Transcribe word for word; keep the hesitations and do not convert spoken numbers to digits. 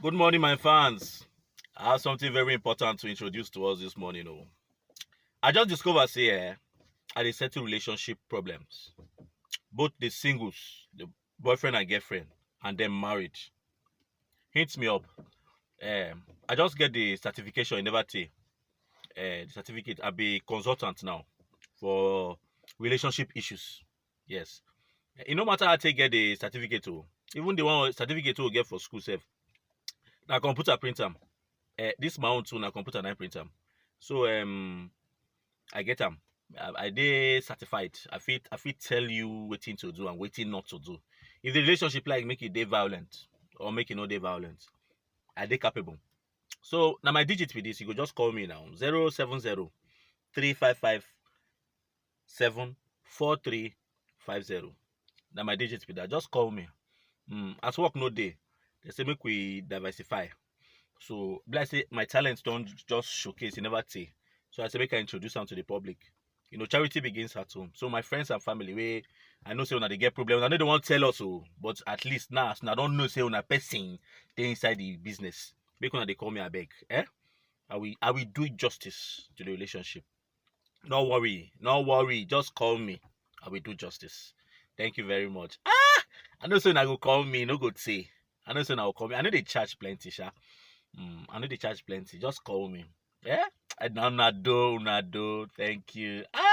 Good morning, my fans. I have something very important to introduce to us this morning. Oh, I just discovered say eh, I dey settle relationship problems. Both the singles, the boyfriend and girlfriend, and them married. Hit me up. Um, I just get the certification in never tey. Uh, the certificate. I be consultant now for relationship issues. Yes. E no matter how I take get the certificate o. Even the one certificate wey we get for school sef, na computer print am. Eh, this my own too, na computer na print am. So um, I get am. I, I dey certified. I fit I fit tell you wetin to do and wetin not to do. If the relationship like make e dey violent or make e no dey violent, I dey capable. So na my digit be this. You go just call me now. Zero seven zero three five five seven four three five zero. Na my digit be that. Just call me. Mm, as work no dey, they say make we diversify. So be like say my talent don just showcase, e never tey. So I say make I introduce am to the public. You know, charity begins at home. So my friends and family, wey I know say una dey get problem, I no dey wan tell us o, but at least now, as una don know say una person dey inside the business, make una dey call me abeg. Eh? I will I will do justice to the relationship. No worry, no worry. Just call me. I will do justice. Thank you very much. Ah, I know say una go call me, no go say. I know say una go call me. I no dey charge plenty, sha. Mm, I no dey charge plenty. Just call me. Yeah? I no una do, una do. Thank you. Ah!